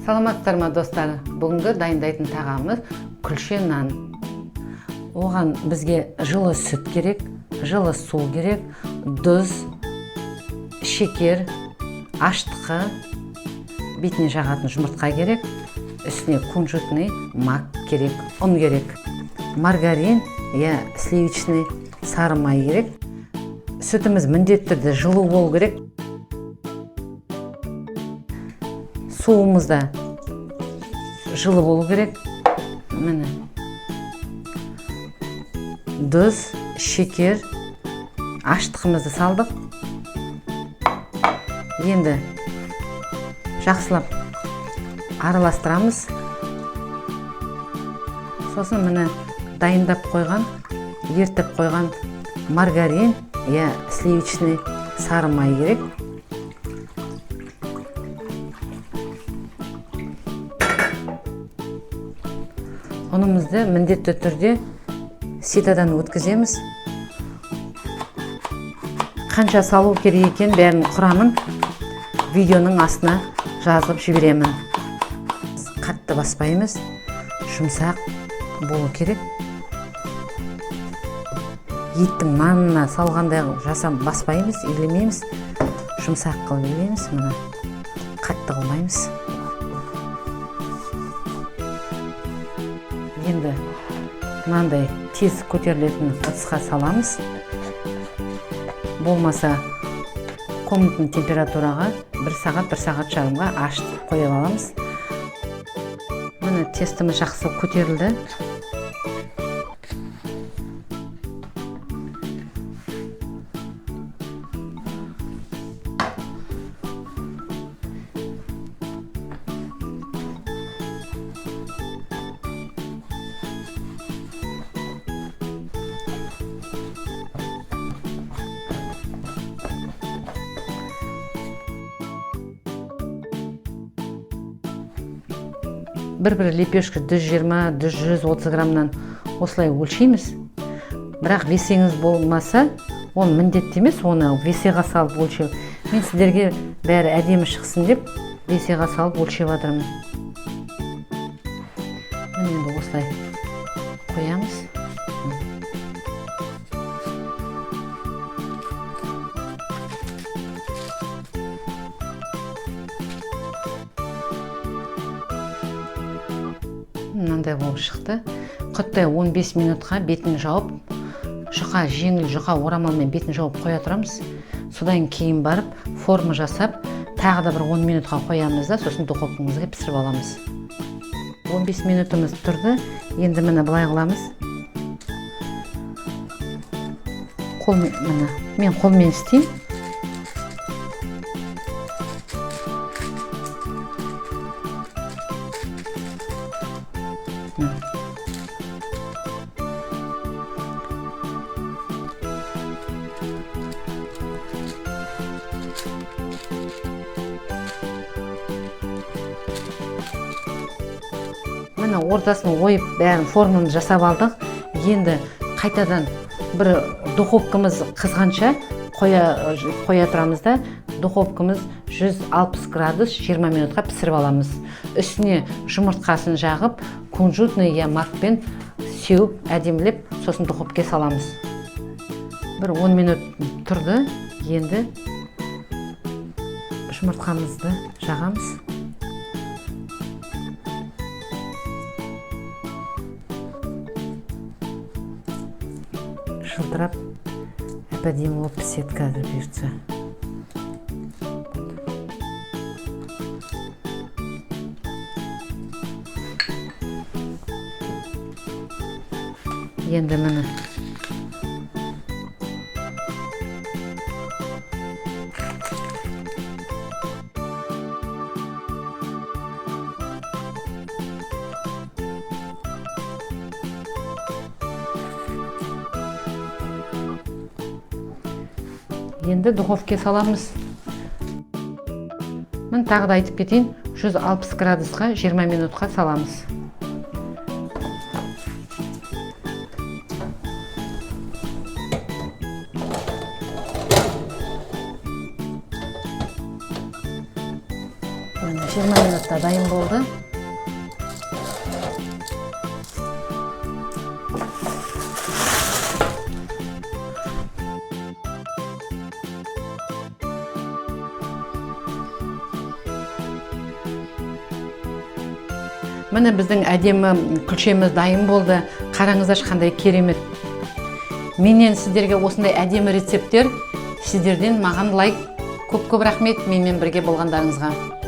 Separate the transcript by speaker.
Speaker 1: Саламатсыздар ма, достар? Бүгінгі дайындайтын тағамымыз күлше нан. Оған бізге жылы сүт керек, жылы су керек, тұз, шекер, аштықы, бетіне жағатын жұмыртқа керек, үстіне кунжутный мак керек, ұн керек, маргарин, я сливочный, сары май керек. Сүтіміз міндетті түрде жылы болу керек. Суымыз да жылы болу керек. Міне. Тұз, шекер, аштықымызды салдық. Енді жақсылап араластырамыз. Сосын міне дайындап қойған, ертіп қойған маргарин, я сливочный, сары май керек. Ұнымызды міндетті түрде ситадан өткіземіз. Қанша салу керек екен бәрін құрамын видеоның астына жазып жіберемін. Қатты баспаймыз, жұмсақ болу керек. Еттің нанына салғандай жасап баспаймыз, илемейміз, жұмсақ қылып илейміз. Мына қатты қылмаймыз. Енді мынандай тез көтерілетін ыдысқа саламыз. Болмаса комнатный температураға бір сағат, бір сағат жарымға ашытып қоя аламыз. Міне тестіміз жақсы көтерілді. Бір-бір лепешка жүз жиырма, жүз отыз граммнан осылай өлшейміз. Бірақ весеңіз болмаса, ол міндетті емес, оны весеға салып өлшеу. Мен сіздерге бәрі әдемі шықсын деп весеға салып өлшеп жатырмын. Міне енді осылай қоямыз. Мынандай болып шықты. Құттай 15 минутқа бетін жауып, жұқа, жеңіл жұқа орамалмен бетін жауып қоя тұрамыз. Содан кейін барып форма жасап, тағы да бір 10 минутқа қоямыз да, сосын духовкамызға пісіріп аламыз. 15 минутымыз тұрды. Енді міне былай қыламыз. Қолмен, міне, мен қолмен істеймін. Міне ортасын ойып бәрін формамызды жасап алдық. Енді қайтадан бір духовкамыз қызғанша қоя тұрамыз да, духовкамыз 160 градус 20 минутқа пісіріп аламыз. Үстіне жұмыртқасын жағып, кунжутный я макпен сеуіп әдемілеп, сосын духовкаға саламыз. Бір 10 минут тұрды. Енді жұмыртқамызды жағамыз. Жылтырап әп-әдемі болып піседі қазір бұйыртса. Енді міне енді духовке саламыз. Міне тағы да айтып кетейін, 160 градусқа 20 минутқа саламыз. Міне 20 минутта дайын болды. Міне, біздің әдемі күлшеміз дайын болды. Қараңыздаршы, қандай керемет! Менен сіздерге осындай әдемі рецепттер, сіздерден маған лайк. Көп көп рахмет менімен бірге болғандарыңызға.